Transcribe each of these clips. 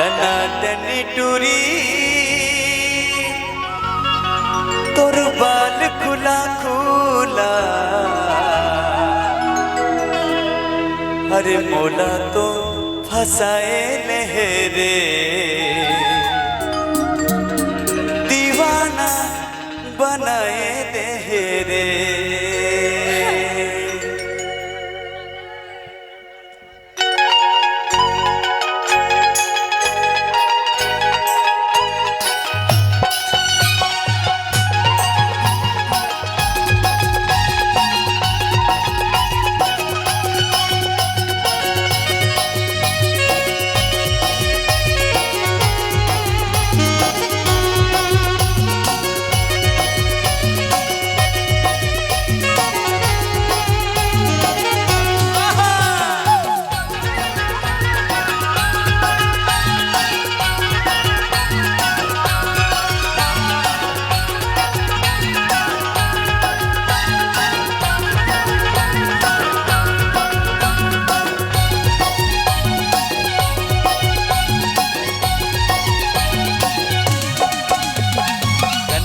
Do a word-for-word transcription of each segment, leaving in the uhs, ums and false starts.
टना टनी टूरी, तोर बाल खुला खुला, अरे मोला तो फसाए ले हे रे, दीवाना बनाए दे हे रे।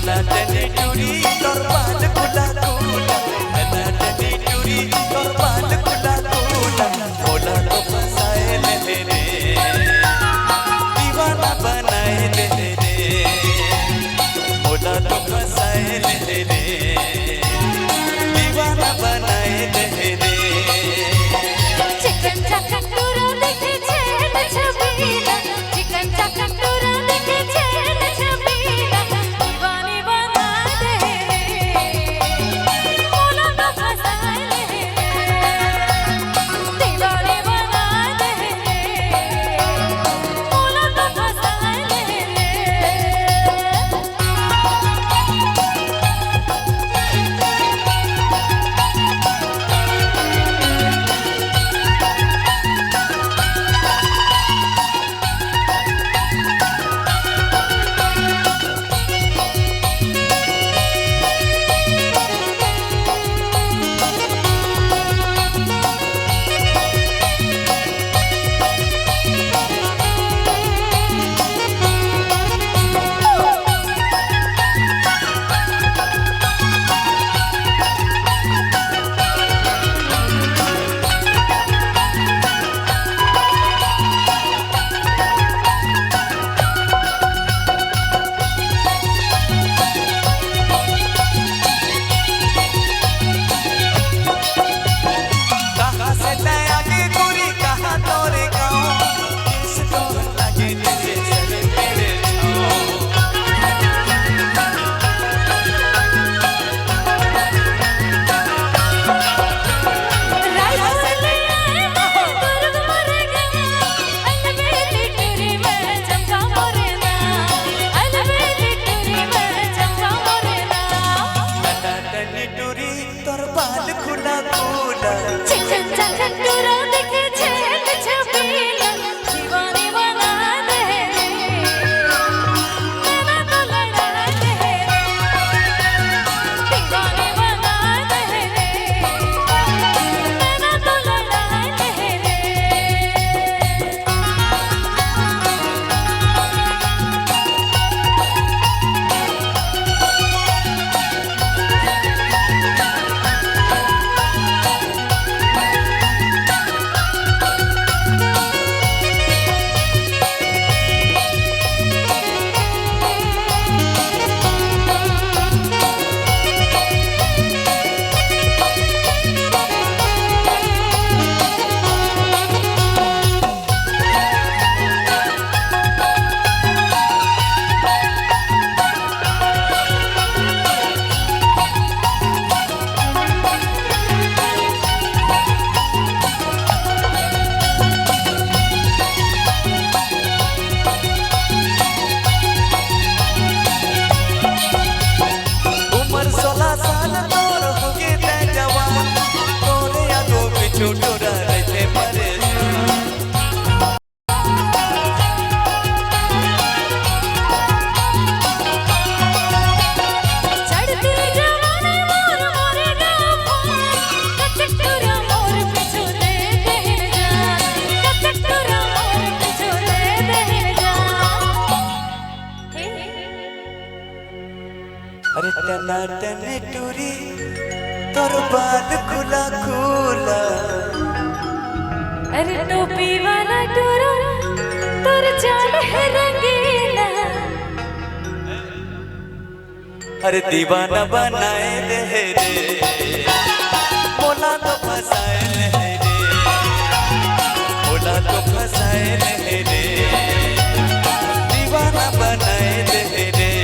टनाटनी टूरी तोर बाल खुला खुला, टनाटनी टूरी तोर बाल खुला खुला, मोला तो फसाए ले रे, दीवाना बनाए ले रे, मोला तो फसाए ले रे, दीवाना बनाए ले रे। चिकन चाकन टूरा देखे छेद छबीला, चिकन चाकन टूरा देखे छेद छबीला, दीवानी बना दे रे, मोला तो फसाए ले रे, दीवानी बना दे रे, मोला तो फसाए ले रे। कहाँ से तैं आगे गोरी, कहाँ तोरे गाँव? किस तोर लागे जैसे चले तेरे छाँव। टनाटनी टूरी तोर बाल खुला खुला। चिकन चाकन टूरा देखे छेद छबीला, दीवानी बना दे रे, नैना तो लड़ा दे रे, दीवानी बना दे रे, नैना तो लड़ा दे रे। उमर सोला साल तोर होगे तैं जवान, तोरे यादों में छुटुरा रहिथे परेशान। चढ़ती जवानी मोर मोरे गाँव, कचक टूरा मोर पिछू दे दे जा, कचक टूरा मोर पिछू दे दे जा। टनाटन टूरी, तोर बाल खुला खुला। अरे टोपी वाला टूरा, तोर चाल है रंगीला। अरे दीवाना बनाए दे रे, मोला तो फसाए ले रे, मोला तो फसाए ले रे, दीवाना बनाए दे रे।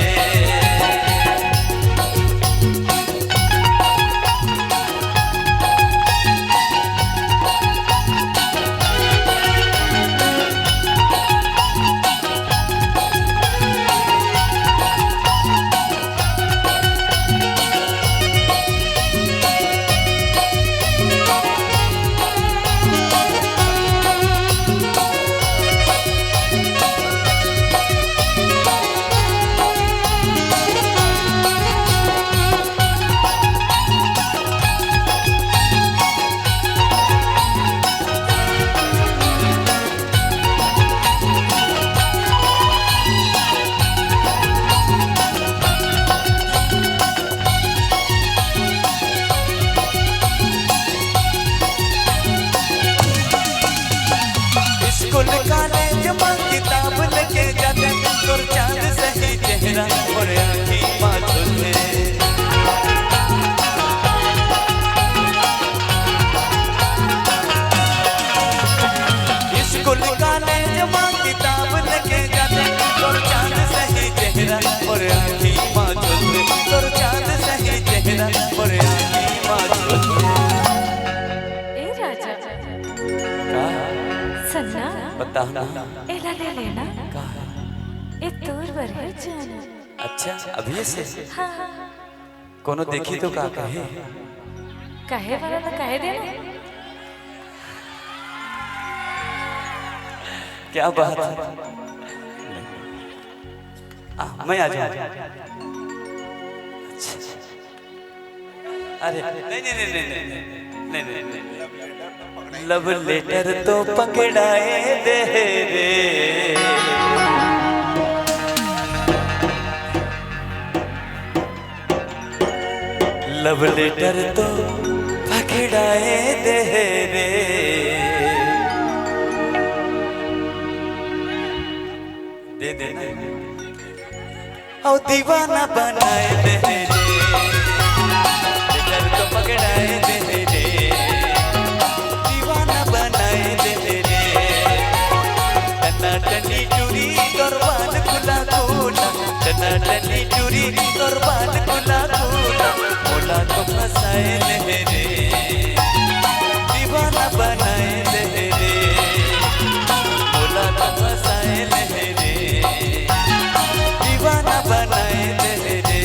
स्कूल कॉलेज मा किताब लेके जाते, तोर चांद सही चेहरा मोर आँखी मा झूले। स्कूल कॉलेज मा किताब लेके जाते, तोर चांद सही चेहरा मोर आँखी मा झूले, तोर चांद सही चेहरा मोर आँखी मा झूले। ए राजा, का? सुन ना। बता ना। एला ले लेना। का है? ए तोर बर है जाना। अच्छा, अभी से? हाँ। कोनो देखी तो का कहे? कहे वाला तो कहे दे ना। क्या बात है? आ, मैं आ जाऊँ। अच्छा। अरे, नहीं, नहीं, नहीं, नहीं, नहीं, नहीं, नहीं, नहीं। लव लेटर तो पकड़ाए दे रे। लव लेटर तो पकड़ाए दे रे। दे देना। ओ दीवाना बनाए दे रे, लेटर तो पकड़ाए दे रे, दीवाना बनाए दे रे। टना टनी टूरी तोर बाल खुला खुला, टना टनी टूरी तोर बाल खुला खुला, मोला तो फसाए ले रे, दीवाना बनाए ले रे, मोला तो फसाए ले रे। दीवाना बनाए दे रे।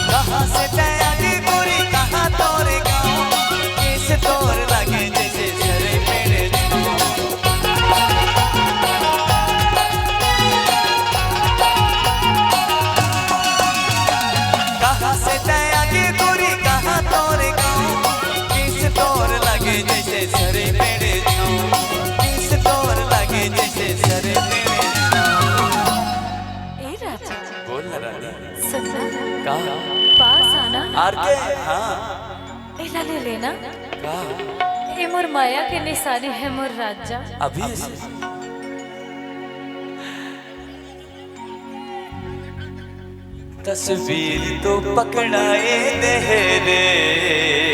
कहाँ से तैं आगे गोरी, कहाँ तोरे गाँव, केस तोर लागे जैसे सरे पेड़ छाँव। कहाँ से तैं आगे गोरी, कहाँ तोरे गाँव, केस तोर लागे जैसे सरे पेड़ छाँव, केस तोर लागे जैसे सरे पेड़ छाँव। ए राजा, बोल ना रानी। सुन ना। का? पास आना। आर के? हाँ। एला ले लेना। का? ए मोर माया के निशानी है मोर राजा। अभी से? तस्वीर तो पकड़ाए दे रे।